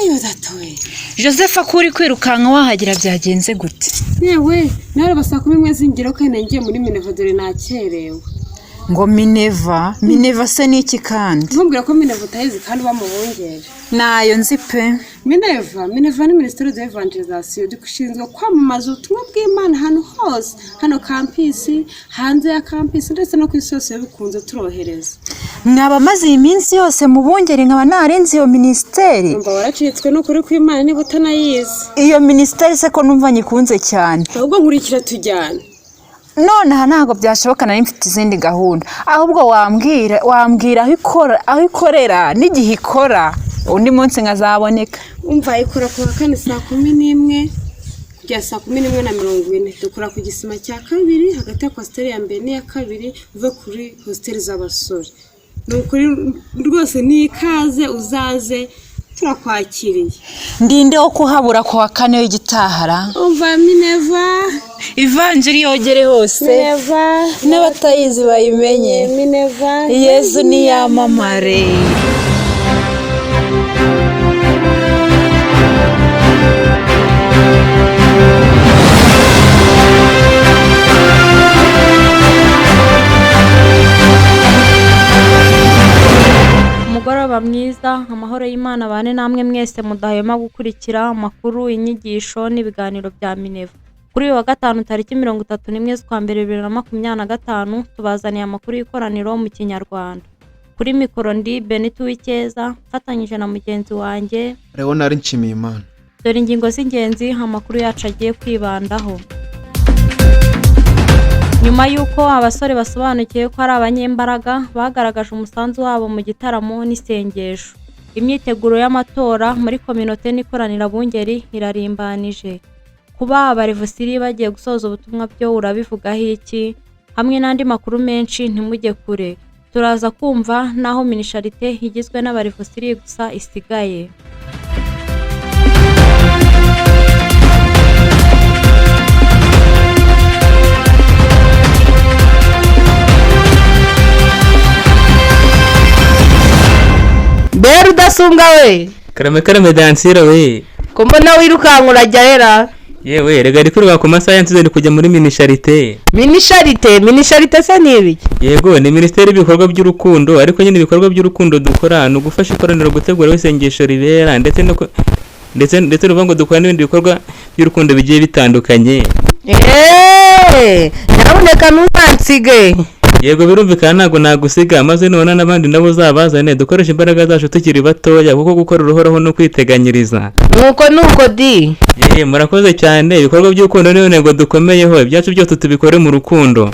Eyo data we. Joseph, ko uri kwirukanka wahagera, byagenze gute? Yewe, nareba saa 10 zingero kandi ngiye muri Mineva, dore nakerewe. Ngo Mineva? Mineva se ni iki kandi? Ntumbwira ko Mineva utayizi kandi uba mu bungeri. Nayo nzi pe. Mineva ni Minisiteri d'Evangelisation, dushinzwe kwamamaza ubutumwa bw'Imana ahantu hose, hano campus, hanze ya campus, ndetse no ku isi yose iyo bikunze turohereza. Mwaba maze iyi minsi yose mu bungeri nkaba narenze iyo minisiteri? Umva, waracitswe n'ukuri kw'Imana niba utanayizi. Iyo minisiteri se ko numva nyikunze cyane? Ahubwo nkurikira tujyane. Nonaha ntabwo byashoboka, nari mfite izindi gahunda. Ahubwo wambwira aho ikora, aho ikorera n'igihe ikora, undi munsi nkazaboneka. Umva, ikora ku wa kane saa 11 kugera saa 11:40. Dukora ku gisima cya kabiri, hagati ya coaster ya mbere n'iya kabiri, uve kuri hostel z'abasore. Ni ukuri rwose ni ikaze, uzaze turakwakiriye. Ndinde wo kuhabura ku wa kane w'igitahara? Umva, Mineva. Ivanjiri yogere hose. Mineva. N'abatayizi bayimenye. Mineva. Yezu niyamamare. Umugoroba mwiza, amahoro y'Imana bane namwe mwese mudahwema gukurikira amakuru, inyigisho n'ibiganiro bya Mineva. Kuri uyu wa gatanu tariki 31 z'ukwa mbere 2025, tubazaniye amakuru y'ikoraniro mu Kinyarwanda. Kuri mikoro ndi Benito Uwikeza, mfatanyije na mugenzi wanjye Leonard Nshimiyimana. Dore ingingo z'ingenzi amakuru yacu agiye kwibandaho. Nyuma y'uko abasore basobanukiwe ko ari abanyembaraga, bagaragaje umusanzu wabo mu gitaramo n'isengesho. Imyiteguro y'amatora muri kominote n'ikoranirabungeri irarimbanije. Kuba abarevusiri bagiye gusoza ubutumwa byo urabivugaho iki? Hamwe n'andi makuru menshi, ntimujye kure. Turaza kumva n'aho minisharite igizwe n'abarevusiri gusa isigaye. Mbere udasumbwa we! Karame karame, dansira we! Ko mbona wirukanka, urajya hera? Yewe rega, ari kwiruka ku masaha yansize, ni kujya muri minisharite. Minisharite? Minisharite se ni ibiki? Yego, ni minisiteri y'ibikorwa by'urukundo. Ariko nyine ibikorwa by'urukundo dukora ni ugufasha ikoraniro gutegura aho isengesho ribera, ndetse no ndetse ni ukuvuga ngo dukora n'ibindi bikorwa by'urukundo bigiye bitandukanye. Eeeeh, nyabuneka ntuzansige. Yego, birumvikana, ntabwo nagusiga. Maze nubona n'abandi nabo uzabazane, dukoreshe imbaraga zacu tukiri batoya, kuko gukora uruhoraho no kwiteganyiriza. Nuko nuko di. Yeee, murakoze cyane. Ibikorwa by'urukundo niyo ntego dukomeyeho, ibyacu byose tubikore mu rukundo.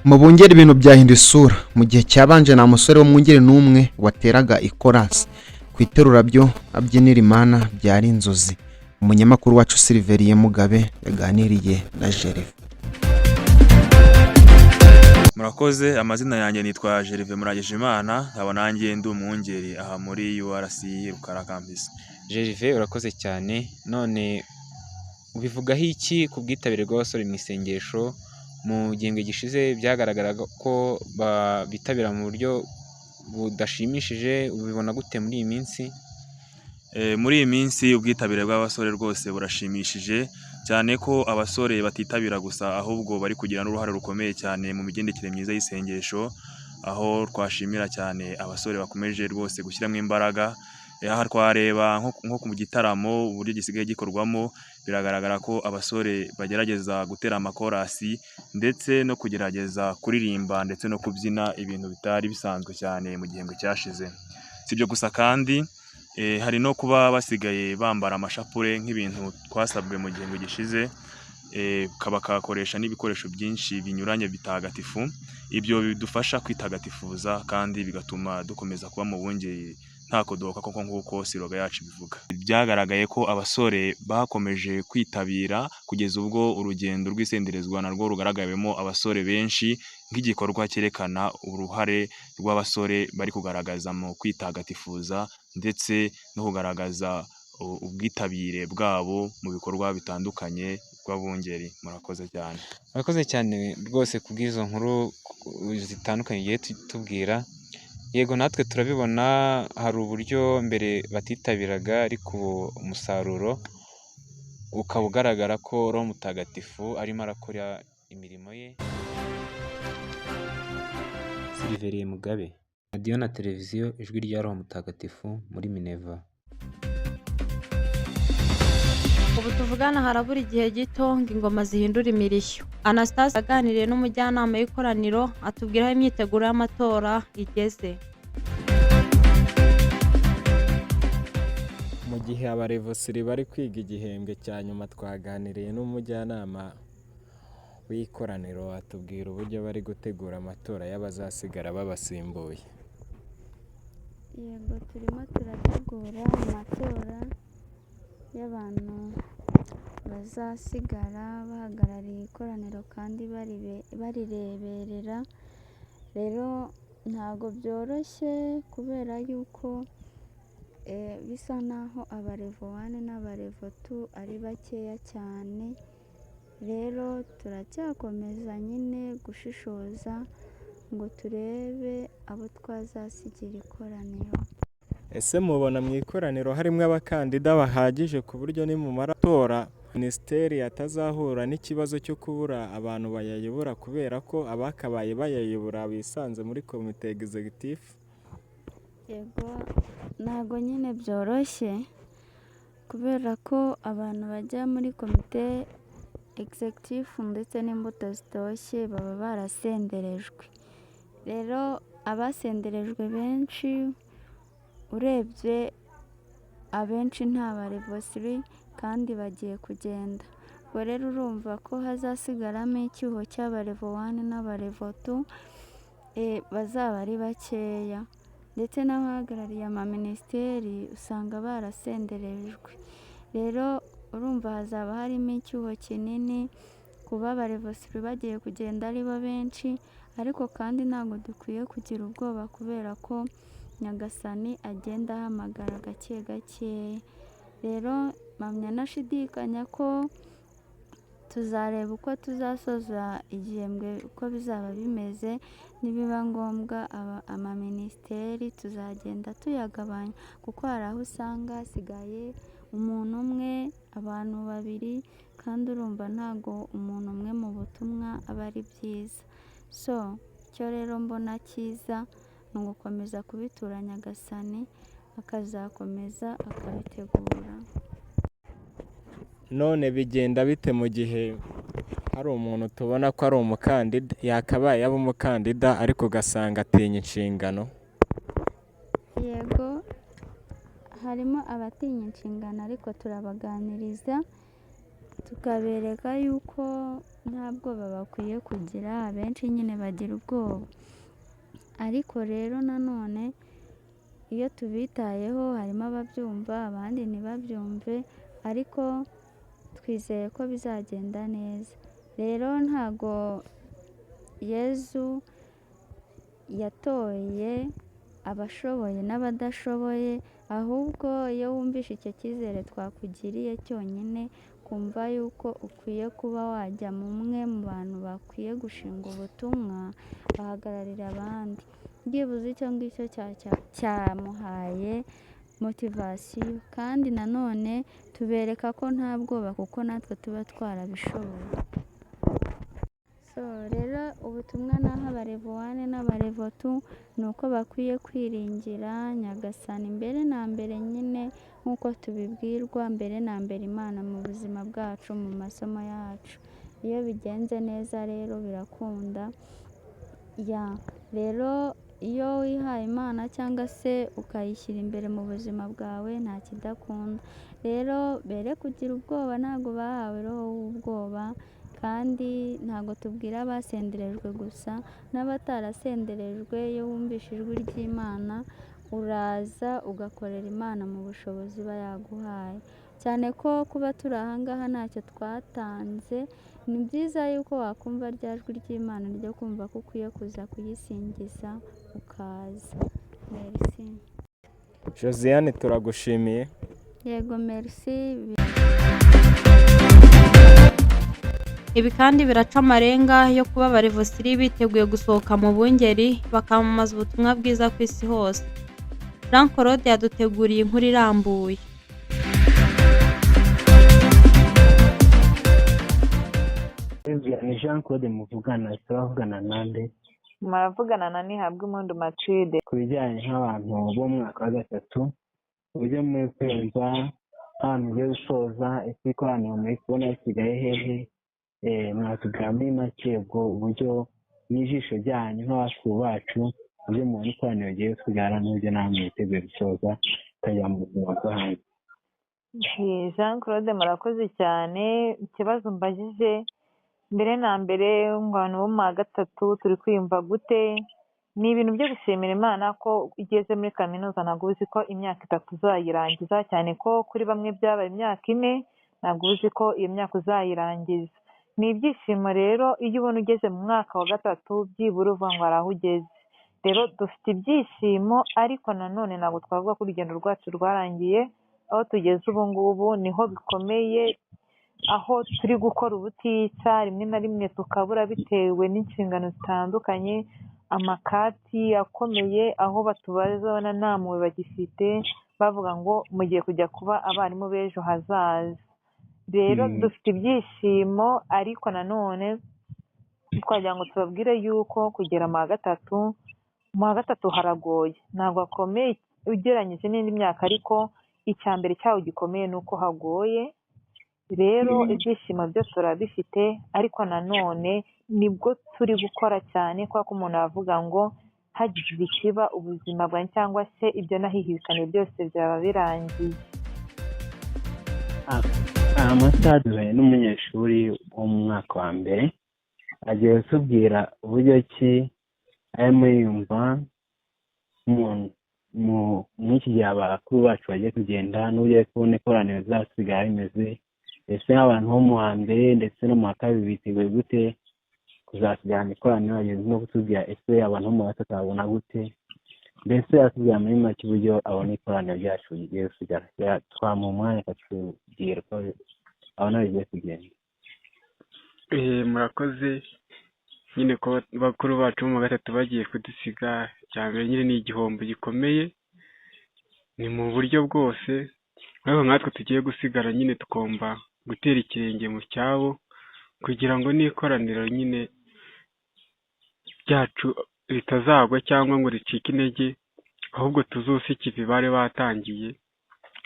Mu bungeri ibintu byahinduye isura. Mu gihe cyabanje nta musore w'umwungeri n'umwe wateraga ikorasi. Ku iterura byo abyinira Imana byari inzozi. Umunyamakuru wacu Silveriye Mugabe yaganiriye na Gervais. Murakoze, amazina yanjye nitwa Gervais Muragijimana, nkaba nanjye ndi umwungeri aha muri URC Rukara Campus. Gervais, urakoze cyane. None ubivugaho iki ku bwitabire bw'abasore mu isengesho? Mu gihembwe gishize byagaragaraga ko bitabira mu buryo budashimishije, ubibona gute muri iyi minsi? Muri iyi minsi ubwitabire bw'abasore rwose burashimishije cyane, ko abasore batitabira gusa, ahubwo bari kugira n'uruhare rukomeye cyane mu migendekere myiza y'isengesho, aho twashimira cyane abasore bakomeje rwose gushyiramo imbaraga. Aha twareba nko mu gitaramo uburyo gisigaye gikorwamo, biragaragara ko abasore bagerageza gutera amakorasi ndetse no kugerageza kuririmba ndetse no kubyina, ibintu bitari bisanzwe cyane mu gihembwe cyashize. Si ibyo gusa kandi, hari no kuba basigaye bambara amashapure nk'ibintu twasabwe mu gihembwe gishize, bakakoresha n'ibikoresho byinshi binyuranye bitagatifu. Ibyo bidufasha kwitagatifuza kandi bigatuma dukomeza kuba mu bungeri nta kudohoka koko, nk'uko slogan yacu ibivuga. Byagaragaye ko abasore bakomeje kwitabira kugeza ubwo urugendo rw'isenderezwa narwo rugaragayemo abasore benshi, nk'igikorwa cyerekana uruhare rw'abasore bari kugaragaza mu kwitagatifuza ndetse no kugaragaza ubwitabire bwabo mu bikorwa bitandukanye bw'abungeri. Murakoze cyane. Murakoze cyane rwose kubw'izo nkuru zitandukanye ugiye tubwira. Yego, natwe turabibona, hari uburyo mbere batitabiraga, ariko ubu umusaruro ukaba ugaragara ko Roho Mutagatifu arimo arakora imirimo ye. Silverien Mugabe, Radiyo na Televiziyo Ijwi rya Roho Mutagatifu muri Mineva. Ubu tuvugana harabura igihe gito ngo ingoma zihindure imirishyo. Anastase yaganiriye n'umujyanama w'ikoraniro, atubwira aho imyiteguro y'amatora igeze. Mu gihe abarevosiri bari kwiga igihembwe cya nyuma, twaganiriye n'umujyanama w'ikoraniro, atubwira uburyo bari gutegura amatora y'abazasigara babasimbuye. Yego, turimo turategura amatora y'abantu bazasigara bahagarariye ikoraniro kandi barireberera. Rero ntabwo byoroshye kubera yuko bisa naho aba level 1 n'aba level 2 ari bakeya cyane. Rero turacyakomeza nyine gushishoza ngo turebe abo twazasigira ikoraniro. Ese mubona mu ikoraniro harimo abakandida bahagije ku buryo nimumara gutora minisiteri atazahura n'ikibazo cyo kubura abantu bayayobora, kubera ko abakabaye bayayobora bisanze muri komite executive? Yego, ntabwo nyine byoroshye kubera ko abantu bajya muri komite executive ndetse n'imbuto zitoshye baba barasenderejwe. Rero abasenderejwe benshi, urebye abenshi nta ba level 3 kandi bagiye kugenda. Ubwo rero urumva ko hazasigaramo icyuho cy'aba level 1 n'aba level 2 bazaba ari bakeya, ndetse n'abahagarariye amaminisiteri usanga barasenderejwe. Rero urumva hazaba harimo icyuho kinini kuba aba level 3 bagiye kugenda ari bo benshi, ariko kandi ntabwo dukwiye kugira ubwoba kubera ko Nyagasani agenda ahamagara gake gakeya. Rero mpamya ntashidikanya ko tuzareba uko tuzasoza igihembwe, uko bizaba bimeze. Nibiba ngombwa amaminisiteri tuzagenda tuyagabanya, kuko hari aho usanga hasigaye umuntu umwe, abantu babiri, kandi urumva ntabwo umuntu umwe mu butumwa aba ari byiza. So icyo rero mbona cyiza ni ugukomeza kubitura Nyagasani, akazakomeza akabitegura. None bigenda bite mu gihe hari umuntu tubona ko ari umukandida, yakabaye yaba umukandida, ariko ugasanga atinya inshingano? Yego, harimo abatinya inshingano, ariko turabaganiriza tukabereka yuko nta bwoba bakwiye kugira. Abenshi nyine bagira ubwoba, ariko rero nanone iyo tubitayeho harimo ababyumva, abandi ntibabyumve, ariko twizeye ko bizagenda neza. Rero ntago Yezu yatoye abashoboye n'abadashoboye, ahubwo iyo wumvishe icyo cyizere twakugiriye cyonyine, kumva yuko ukwiye kuba wajya mu mwe mu bantu bakwiye gushinga ubutumwa bahagararira abandi, byibuze icyo ngicyo cyamuhaye motivation. Kandi nanone tubereka ko nta bwoba, kuko natwe tuba twarabishoboye. So rero ubutumwa naha aba level 1 n'aba level 2 ni uko bakwiye kwiringira Nyagasani mbere na mbere nyine, nk'uko tubibwirwa, mbere na mbere Imana mu buzima bwacu, mu masomo yacu. Iyo bigenze neza rero birakunda ya. Rero iyo wihaye Imana cyangwa se ukayishyira imbere mu buzima bwawe, nta kidakunda. Rero bere kugira ubwoba, ntabwo bahawe roho w'ubwoba, kandi ntabwo tubwira abasenderejwe gusa, n'abatarasenderejwe. Iyo wumvishe ijwi ry'Imana uraza ugakorera Imana mu bushobozi iba yaguhaye, cyane ko kuba turi aha ngaha ntacyo twatanze. Ni byiza yuko wakumva rya jwi ry'Imana ryo kumva ko ukwiye kuza kuyisingiza, ukaza. Merci. Josiane, turagushimiye. Yego, merci. Ibi kandi biraca amarenga yo kuba abarevosiri biteguye gusohoka mu bungeri bakamamaza ubutumwa bwiza ku isi hose. Jean Claude yaduteguriye inkuru irambuye. Ni Jean Claude muvugana, turavugana nande? Muravugana na Nihabwa Impundu Mathilde. Ku bijyanye nk'abantu bo mu mwaka wa gatatu, uburyo muri kumva nk'abantu mugiye gusoza, ese ikoraniro muri kubona risigaye hehe? Mwatubwira muri make ubwo buryo n'ijisho ryanyu nk'abakuru bacu, uburyo mubona ikoraniro rigiye gusigara n'uburyo namwe mwiteguye gusoza mukajya mu buzima bwo hanze. Jean Claude murakoze cyane, ikibazo mbajije mbere na mbere ngo abantu bo mu wa gatatu turi kwiyumva gute? Ni ibintu byo gushimira Imana ko ugeze muri kaminuza ntabwo uzi ko imyaka 3 uzayirangiza, cyane ko kuri bamwe byabaye imyaka 4, ntabwo uzi ko iyo myaka uzayirangiza. Ni ibyishimo rero iyo ubona ugeze mu mwaka wa gatatu byibura uvuga ngo hari aho ugeze. Rero dufite ibyishimo, ariko nanone ntabwo twavuga ko urugendo rwacu rwarangiye. Aho tugeze ubu ngubu niho bikomeye, aho turi gukora ubutitsa, rimwe na rimwe tukabura bitewe n'inshingano zitandukanye, amakati akomeye aho batubaza nta mpuhwe bagifite, bavuga ngo mugiye kujya kuba abarimu b'ejo hazaza. Rero dufite ibyishimo, ariko nanone twagira ngo tubabwire yuko kugera mu wa gatatu haragoye, ntabwo hakomeye ugereranyije n'indi myaka, ariko icya mbere cyaho gikomeye ni uko hagoye. Rero ibyishimo byo turabifite, ariko nanone nibwo turi gukora cyane, kubera ko umuntu aravuga ngo hagize ikiba ubuzima bwanjye cyangwa se ibyo nahihibikaniye byose byaba birangiye. Amasaha duhuye n'umunyeshuri wo mu mwaka wa mbere, agiye kutubwira uburyo ki arimo yiyumva muri iki gihe abakuru bacu bagiye kugenda, n'uburyo ari kubona ikoraniro rizasigara rimeze. Ese nk'abantu bo mu wa mbere ndetse no mu wa kabiri biteguye gute kuzasigarana ikoraniro? Ageze no kutubwira ese abantu bo mu wa gatatu babona gute, mbese atubwira muri make uburyo abona ikoraniro ryacu rigiye gusigara. Twamuha umwanya akatubwira uko abona bigiye kugenda. Murakoze nyine ko bakuru bacu bo mu wa gatatu bagiye kudusiga, icya mbere nyine ni igihombo gikomeye, ni mu buryo bwose, ariko nkatwe tugiye gusigara nyine tugomba gutera ikirenge mu cyabo, kugira ngo n'ikoraniro nyine ryacu ritazagwa cyangwa ngo ricike intege, ahubwo tuzuse ikivi bari batangiye,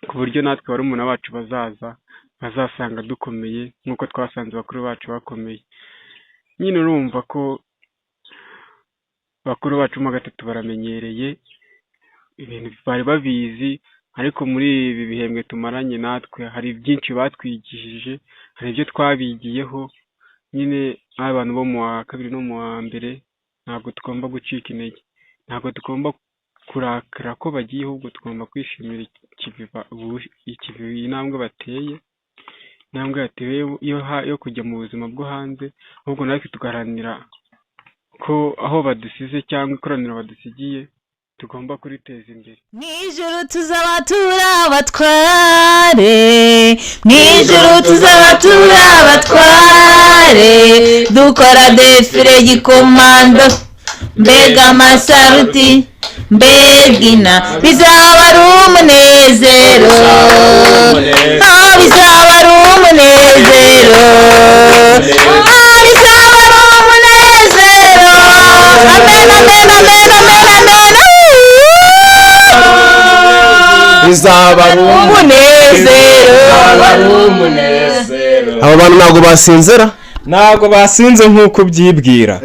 ku buryo natwe barumuna bacu bazaza bazasanga dukomeye nk'uko twasanze bakuru bacu bakomeye. Nyine urumva ko bakuru bacu mu wa gatatu baramenyereye ibintu bari babizi, ariko muri ibi bihembwe tumaranye natwe hari byinshi batwigishije, hari ibyo twabigiyeho. Nyine nk'abantu bo mu wa kabiri no mu wa mbere ntabwo tugomba gucika intege, ntabwo tugomba kurakara ko bagiye, ahubwo tugomba kwishimira intambwe bateye, intambwe yatewe yo kujya mu buzima bwo hanze, ahubwo natwe tugaharanira ko aho badusize cyangwa ikoraniro badusigiye tugomba kuriteza imbere. Mw'ijuru tuzaba turi abatware, mw'ijuru tuzaba turi abatware, dukora defile gikomando, mbega amasaruti, mbega ina, bizaba ari umunezero, bizaba ari umunezero, bizaba ari umunezero, amen amen amen amen amen. Bizaba ari umunezero. Aba bantu ntabwo basinzira, ntabwo basinze nk'uko ubyibwira.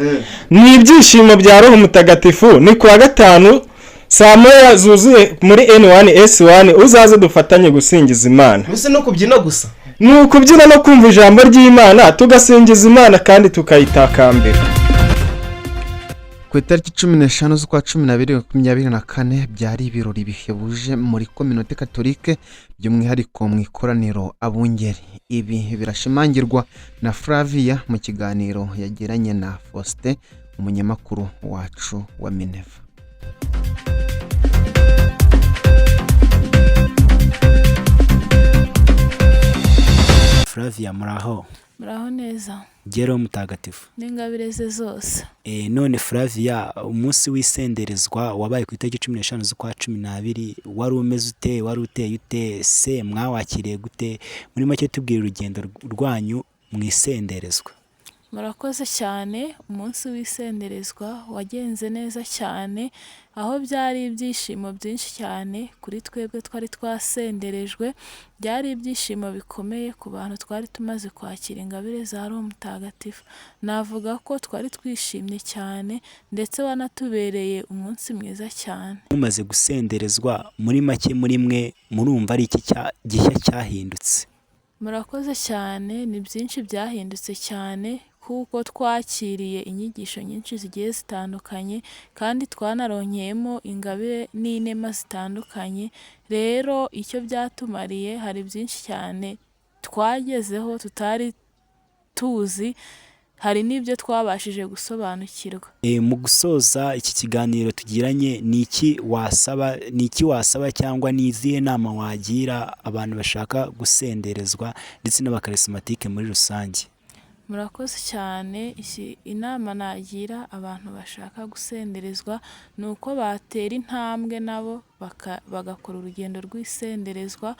Ni ibyishimo bya Roho Mutagatifu. Ni kuwa gatanu saa 1 zuzuye muri N1S1, uzaze dufatanye gusingiza Imana. Mbese no kubyina gusa? Ni ukubyina no kumva ijambo ry'Imana, tugasingiza Imana kandi tukayitakambira. Ku itariki 15 z'ukwa 12 2024 byari ibirori bihebuje muri Kominote Katolike, by'umwihariko mu ikoraniro Abungeri. Ibi birashimangirwa na Flavia mu kiganiro yagiranye na Faustin, umunyamakuru wacu wa Mineva. Flavia, muraho? Muraho neza. Gero mutagatifu. N'ingabire ze zose. None Flavia, umunsi w'isenderezwa wabaye ku itariki 15 z'ukwa 12 wari umeze ute? Wari uteye ute? Se mwawakiriye gute? Muri make tubwira urugendo rwanyu mu isenderezwa. Murakoze cyane. Umunsi w'isenderezwa wagenze neza cyane, aho byari ibyishimo byinshi cyane kuri twebwe twari twasenderejwe. Byari ibyishimo bikomeye ku bantu twari tumaze kwakira ingabire za Roho Mutagatifu. Navuga ko twari twishimye cyane, ndetse wanatubereye umunsi mwiza cyane. Mumaze gusenderezwa, muri make muri mwe murumva ari iki gishya cyahindutse? Murakoze cyane. Ni byinshi byahindutse cyane, kuko twakiriye inyigisho nyinshi zigiye zitandukanye, kandi twanaronkeyemo ingabire n'inema zitandukanye. Rero icyo byatumariye, hari byinshi cyane twagezeho tutari tuzi, hari n'ibyo twabashije gusobanukirwa. Mu gusoza iki kiganiro tugiranye, ni iki wasaba cyangwa ni izihe nama wagira abantu bashaka gusenderezwa ndetse n'abakarismatike muri rusange? Murakoze cyane. Inama nagira abantu bashaka gusenderezwa ni uko batera intambwe nabo bagakora urugendo rw'isenderezwa,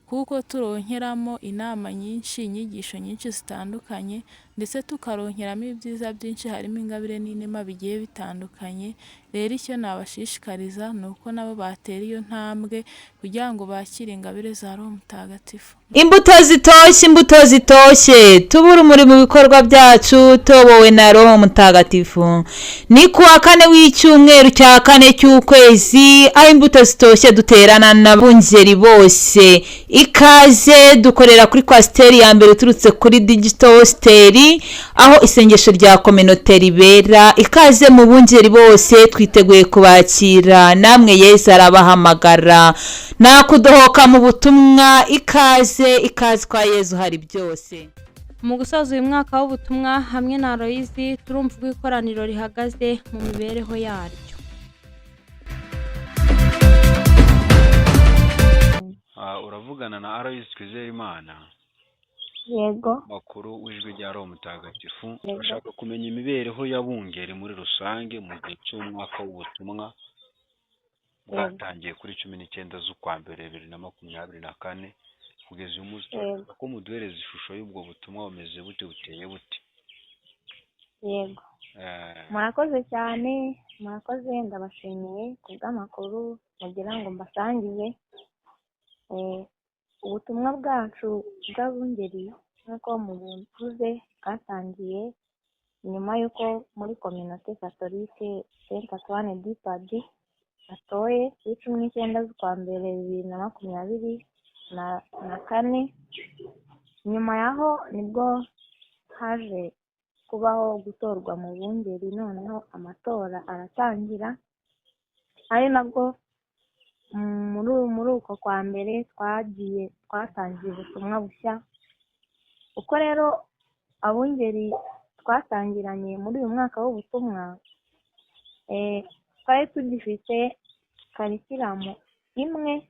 kuko turonkeramo inama nyinshi, inyigisho nyinshi zitandukanye, ndetse tukaronkeramo ibyiza byinshi, harimo ingabire n'inema bigiye bitandukanye. Rero icyo nabashishikariza ni uko nabo batera iyo ntambwe kugira ngo bakire ingabire za Roho Mutagatifu. Imbuto zitoshye, imbuto zitoshye, tubure umuri mu bikorwa byacu tobowe na Roho Mutagatifu. Ni kuwa kane w'icyumweru cya kane cy'ukwezi, aho imbuto zitoshye duterana n'abungeri bose. Ikaze dukorera kuri kwasiteri ya mbere uturutse kuri Digital Hostel, aho isengesho rya kominote ribera. Ikaze mu bungeri bose, twiteguye kubakira, namwe Yesu arabahamagara. Nakudohoka mu butumwa. Ikaze, ikaze kwa Yezu hari byose. Mu gusoza uyu mwaka w'ubutumwa hamwe na Aloyizi, turumva uko ikoraniro rihagaze mu mibereho yaryo. Uravugana na Aloyizi Twizerimana. Yego. Makuru w'ijwi rya Roho Mutagatifu. Urashaka kumenya imibereho y'abungeri muri rusange mu gihe cy'umwaka w'ubutumwa bwatangiye kuri 19 z'ukwa mbere 2024 kugeza uyu munsi. Turashaka ko muduhereza ishusho y'ubwo butumwa, bumeze bute, buteye bute? Yego. Murakoze cyane, murakoze, ndabashimiye kubw'amakuru mugira ngo mbasangize. Ubutumwa bwacu bw'abungeri nk'uko mubivuze bwatangiye nyuma y'uko muri kominote katolike Saint Antoine du Padi atoye kuri 19 z'ukwa mbere 2024. Nyuma yaho nibwo haje kubaho gutorwa mu bungeri, noneho amatora aratangira, ari nabwo muri uko kwa mbere twatangiye ubutumwa bushya. Uko rero abungeri twatangiranye muri uyu mwaka w'ubutumwa, twari tugifite karikiramu imwe,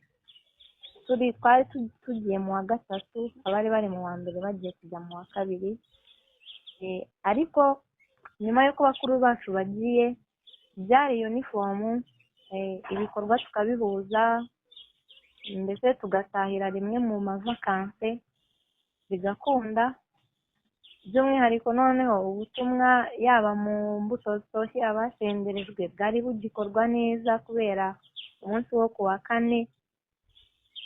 twari tugiye mu wa gatatu, abari bari mu wa mbere bagiye kujya mu wa kabiri. Ariko nyuma y'uko bakuru bacu bagiye, byari unifomu, ibikorwa tukabihuza, ndetse tugatahira rimwe mu mavakanse bigakunda. By'umwihariko noneho ubutumwa yaba mu mbuto zitoshye abasenderejwe bwari bugikorwa neza kubera umunsi wo ku wa kane,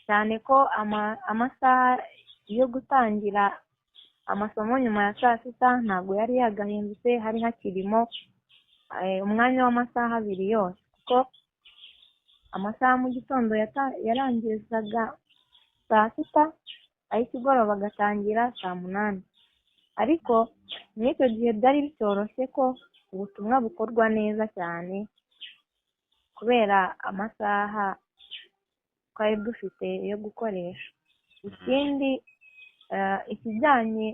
cyane ko amasaha yo gutangira amasomo nyuma ya saa sita ntabwo yari yagahindutse, hari hakirimo umwanya w'amasaha abiri yose, kuko amasaha mu gitondo yarangizaga saa sita, ay'ikigoroba agatangira saa munani. Ariko muri icyo gihe byari bitoroshye ko ubutumwa bukorwa neza cyane kubera amasaha twari dufite yo gukoresha. Ikindi ikijyanye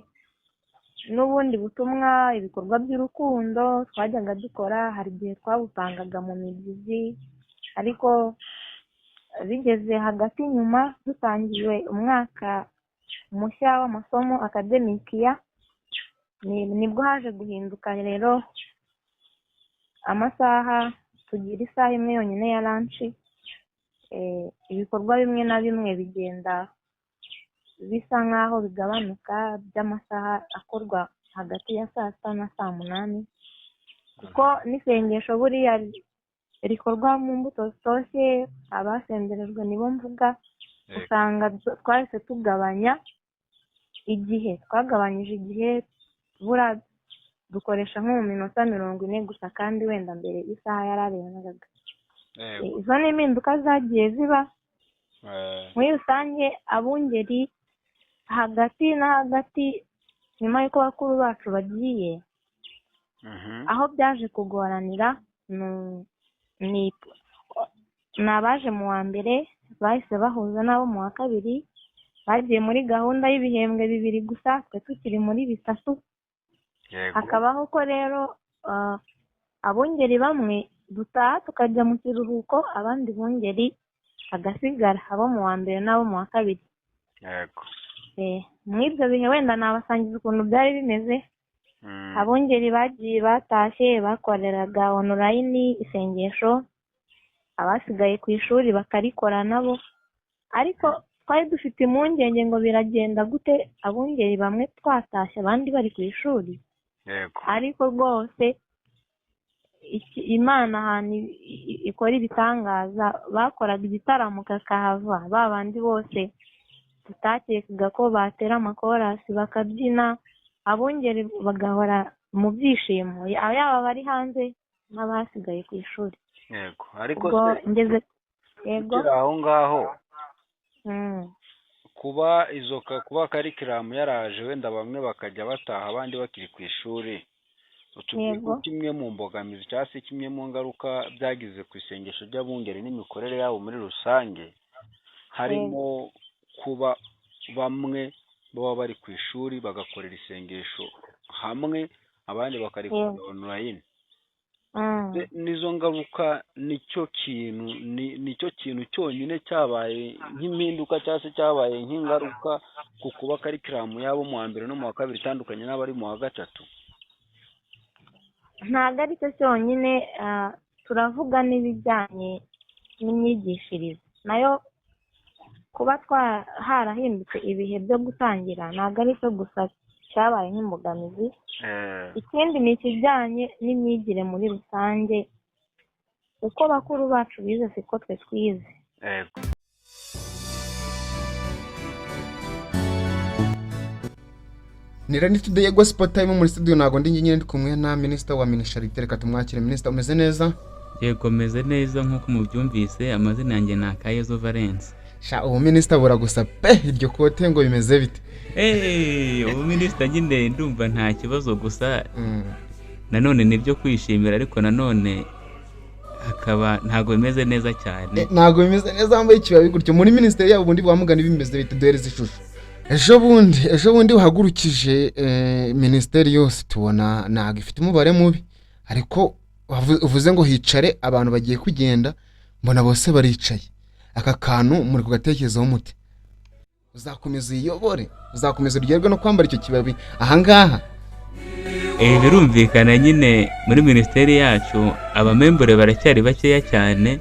n'ubundi butumwa, ibikorwa by'urukundo twajyaga dukora, hari igihe twabupangaga mu mibyizi, ariko bigeze hagati nyuma dutangiwe umwaka mushya w'amasomo akademikiya, Nibwo haje guhinduka rero amasaha, tugira isaha imwe yonyine ya lunch. Ibikorwa bimwe na bimwe bigenda bisa nk'aho bigabanuka by'amasaha akorwa hagati ya saa 6 na saa 8, kuko n'isengesho buriya rikorwa mu mbuto zitoshye, abasenderejwe nibo mvuga, usanga twahise tugabanya igihe, twagabanyije igihe buriya dukoresha nko mu minota 40 gusa, kandi wenda mbere isaha yararengaga. Izo ni impinduka zagiye ziba. Muri rusange abungeri hagati na hagati nyuma y'uko bakuru bacu bagiye, aho byaje kugoranira ni abaje mu wa mbere bahise bahuza n'abo mu wa kabiri, bagiye muri gahunda y'ibihembwe 2 gusa, twe tukiri muri 3. Hakabaho ko rero abungeri bamwe dutaha tukajya mu kiruhuko, abandi bungeri hagasigara abo mu wa mbere n'abo mu wa kabiri. Yego. Muri ibyo bihe wenda nabasangiza ukuntu byari bimeze. Abungeri bagiye batashye bakoreraga online isengesho, abasigaye ku ishuri bakarikora nabo, ariko twari dufite impungenge ngo biragenda gute abungeri bamwe twatashye abandi bari ku ishuri. Yego. Ariko rwose Imana ahantu ikora ibitangaza, bakoraga igitaramo kakahava, ba bandi bose tutakekaga ko batera amakorasi bakabyina, abungeri bagahora mu byishimo, yaba abari hanze n'abasigaye ku ishuri. Yego. Ariko se ngeze yego aho ngaho kuba izo kuba karikiramu yaraje wenda bamwe bakajya bataha abandi bakiri ku ishuri, utubwiye ko kimwe mu mbogamizi cyangwa se kimwe mu ngaruka byagize ku isengesho ry'abungeri n'imikorere yabo muri rusange, harimo kuba bamwe baba bari ku ishuri bagakorera isengesho hamwe, abandi bakarikora online. Nizo ngaruka, nicyo kintu nicyo kintu cyonyine cyabaye nk'impinduka cyangwa se cyabaye nk'ingaruka ku kuba karikiramu yabo mu wa mbere no mu wa kabiri itandukanye n'abari mu wa gatatu. Ntabwo ari cyo cyonyine, turavuga n'ibijyanye n'imyigishirize nayo, kuba harahindutse ibihe byo gutangira ntabwo ari cyo gusa cyabaye nk'imbogamizi. Ikindi ni ikijyanye n'imyigire muri rusange, uko bakuru bacu bize siko twe twize. Ni Rani Today Gospel Time muri studio, ntago ndi nyine, ndi kumwe na Minister wa Minisharite. Reka tumwakire. Minister, umeze neza? Yego, meze neza nk'uko mubyumvise, amazina yanjye ni Akayezu Valence. Sha, ubu minister buragusa pe, iryo kote ngo bimeze bite? Ubu minister nyine ndumva nta kibazo, gusa nanone nibyo kwishimira, ariko nanone hakaba ntago bimeze neza cyane. Ntago bimeze neza, wambaye ikibabi gutyo muri ministeri yabo ubundi bwamugana bimeze bite? Duhereze ishusho. Ejo bundi uhagurukije ministeri yose tubona ntago ifite umubare mubi, ariko uvuze ngo hicare abantu bagiye kugenda, mbona bose baricaye. Aka kantu muri kugatekerezaho muti uzakomeza uyiyobore, uzakomeza uryoherwe no kwambara icyo kibabi ahangaha? Birumvikana nyine muri minisiteri yacu abamembure baracyari bakeya cyane,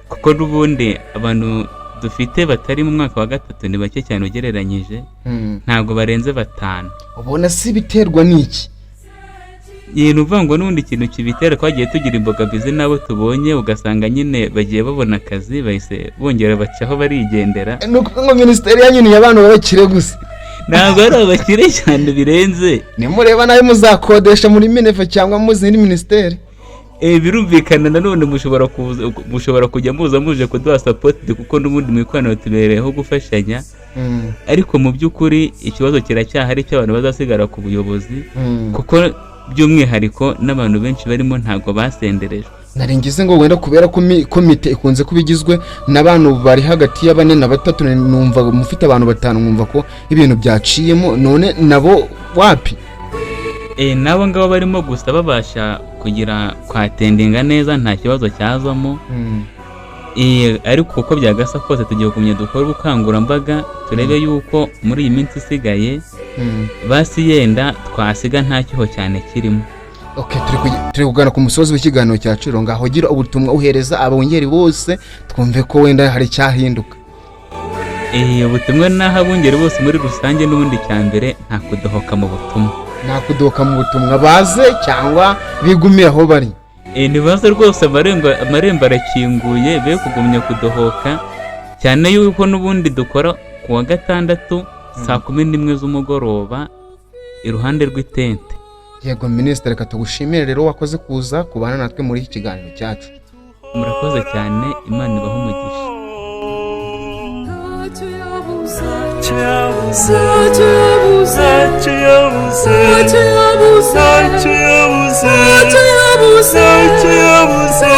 kuko n'ubundi abantu dufite batari mu mwaka wa gatatu ni bake cyane ugereranyije, ntabwo barenze 5. Ubona si biterwa n'iki? Yintu uvuga ngo n'ubundi ikintu kibitera, twagiye tugira imbogamizi n'abo tubonye, ugasanga nyine bagiye babona akazi bahise bongera bacaho barigendera. Ni ukuvuga ngo minisiteri yanyu ni abantu b'abakire gusa? Ntabwo ari abakire cyane birenze. Nimureba nawe muzakodesha muri Minefa cyangwa mu zindi minisiteri. Birumvikana nanone mushobora kujya muza muje kuduha support, kuko n'ubundi mu ikoraniro tubereyeho gufashanya. Ariko mu by'ukuri ikibazo kiracyahari cy'abantu bazasigara ku buyobozi, kuko by'umwihariko n'abantu benshi barimo ntabwo basenderejwe. Nari ngize ngo wenda kubera ko komite ikunze kuba igizwe n'abantu bari hagati ya 4 na 3, numva mufite abantu 5, mwumva ko ibintu byaciyemo, none nabo wapi? Nabo ngabo barimo gusa babasha kugira kwatendinga neza, nta kibazo cyazamo. Ariko uko byagasa kose tugiye kumenya dukora ubukangurambaga, turebe yuko muri iyi minsi isigaye Basi yenda twasiga nta cyuho cyane kirimo. Okay, turi kugana ku musozi w'ikiganiro cyacu rero. Ngaho gira ubutumwa uhereza abungeri bose, twumve ko wenda hari icyahinduka. Ubutumwa naho abungeri bose muri rusange, n'ubundi cya mbere nta kudohoka mu butumwa. Nta kudohoka mu butumwa, baze cyangwa bigumiye aho bari. Ntibaze rwose, amarembo arakinguye, be kugumya kudohoka, cyane yuko n'ubundi dukora ku wa gatandatu saa 11 z'umugoroba iruhande rw'itente. Yego minisitiri, reka tugushimire rero, wakoze kuza kubana natwe muri iki kiganiro cyacu. Murakoze cyane, Imana ibahe umugisha. Ntacyo yabuze, ntacyo yabuze, ntacyo yabuze, ntacyo yabuze, ntacyo yabuze, ntacyo yabuze, ntacyo yabuze.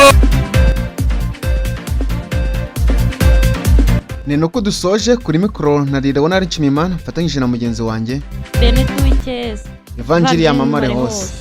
Ni nuko dusoje. Kuri mikoro na Leonard Nshimiyimana mfatanyije na mugenzi wanjye Beneti Wikeza. Ivanjiri yamamare hose.